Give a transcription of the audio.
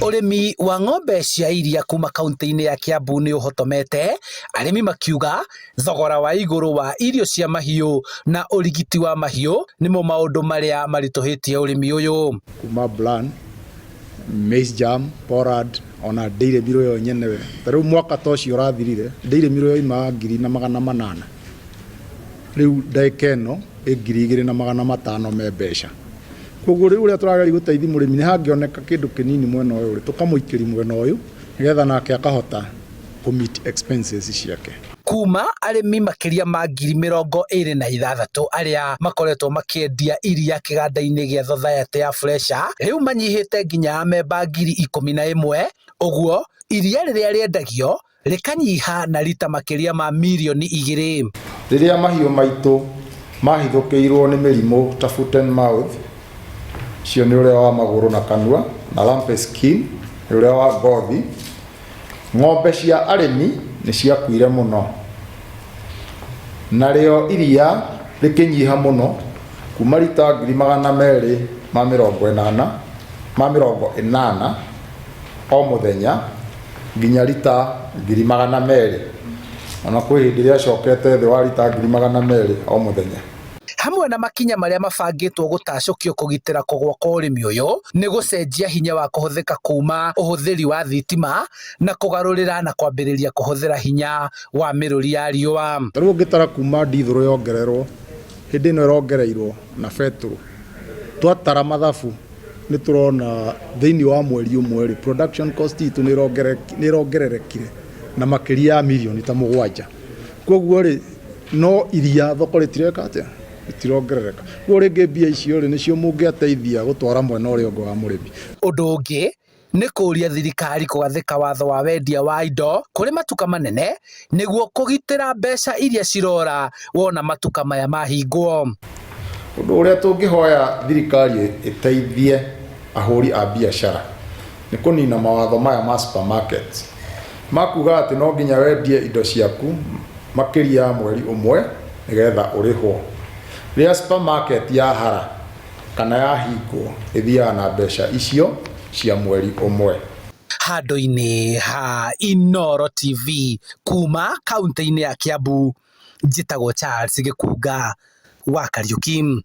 Ũrĩmi wa ng'ombe cia iria kuma kaunti-inĩ ya Kiambu nĩ ũhotomete, arĩmi makiuga thogora wa igũrũ wa irio cia mahiũ na ũrigiti wa mahiũ nĩmo maũndũ marĩa maritũhĩtie ũrĩmi ũyũ. Kuma bran, maize germ, pollard ona dairy meal yo nyenewe. Ta rĩu mwaka ta ũcio ũrathirire dairy meal yoimaga 1800, rĩu ndagĩka ĩno ĩ 2500 me mbeca. Koguo rĩu ũrĩa tũrageria gũteithia mũrĩmi nĩ hangĩoneka kĩndũ kĩnini mwena ũyũ rĩ, tũkamũikĩria mwena ũyũ nĩgetha nake akahota kũ meet expenses ciake. Kuma arĩmi makĩria ma 26,000 arĩa makoretwo makĩendia iria kĩganda-inĩ gĩa Thathayatĩ ya Fresha rĩu manyihĩte nginya amemba 11,000, ũguo iria rĩrĩa rĩendagio rĩkanyiha na rita makĩria ma mirioni 2. Rĩrĩa mahiũ maitũ mahithũkĩirwo nĩ mĩrimũ ta foot and mouth, ũcio nĩ ũrĩa wa magũrũ na kanua, na lumpy skin nĩ ũrĩa wa ngothi, ng'ombe cia arĩmi nĩ ciakuire mũno. Narĩo iria rĩkĩnyiha mũno kuma rita 280,000 ma 80 o mũthenya nginya rita 200,000. Ona kwĩ hĩndĩ rĩacokete thĩ wa rita 200,000 o mũthenya. Hamwe na makinya marĩa mabangĩtwo gũtacũkio kũgitĩra kũgwa kwa ũrĩmi ũyũ nĩ gũcenjia hinya wa kũhũthĩka kuma ũhũthĩri wa thitima na kũgarũrĩra na kwambĩrĩria kũhũthĩra hinya wa mĩrũri ya riũa. Ta rĩu ũngĩtara kuma ndithũrũ yongererwo, hĩndĩ ĩno ĩrongereirwo na betũrũ, twatara mathabu nĩ tũrona thĩinĩ wa mweri ũmwe rĩ, production cost itũ nĩ ĩrongererekire na makĩria ya mirioni ta 7. Koguo rĩ, no iria thoko rĩtireka atĩa? Rĩtirongerereka. Koguo rĩngĩ mbia icio rĩ, nĩcio mũngĩateithia gũtwara mwena ũrĩa ũngĩ wa mũrĩmi. Ũndũ ũngĩ nĩ kũũria thirikari kũgathĩka watho wa wendia wa indo kũrĩ matuka manene nĩguo kũgitĩra mbeca iria cirora wona matuka maya mahingwo. Ũndũ ũrĩa tũngĩhoya thirikari ĩteithie ahũri a biacara nĩ kũnina mawatho maya ma supermarkets ma kuga atĩ no nginya wendie indo ciaku makĩria ya mweri ũmwe nĩgetha ũrĩhwo. Rĩrĩa supermarket yahara kana yahingwo ĩthiaga na mbeca icio cia mweri ũmwe. Handũ-inĩ ha Inooro TV kuma kaunti-inĩ ya Kiambu, njĩtagwo Charles Gĩkunga wa Kariuki.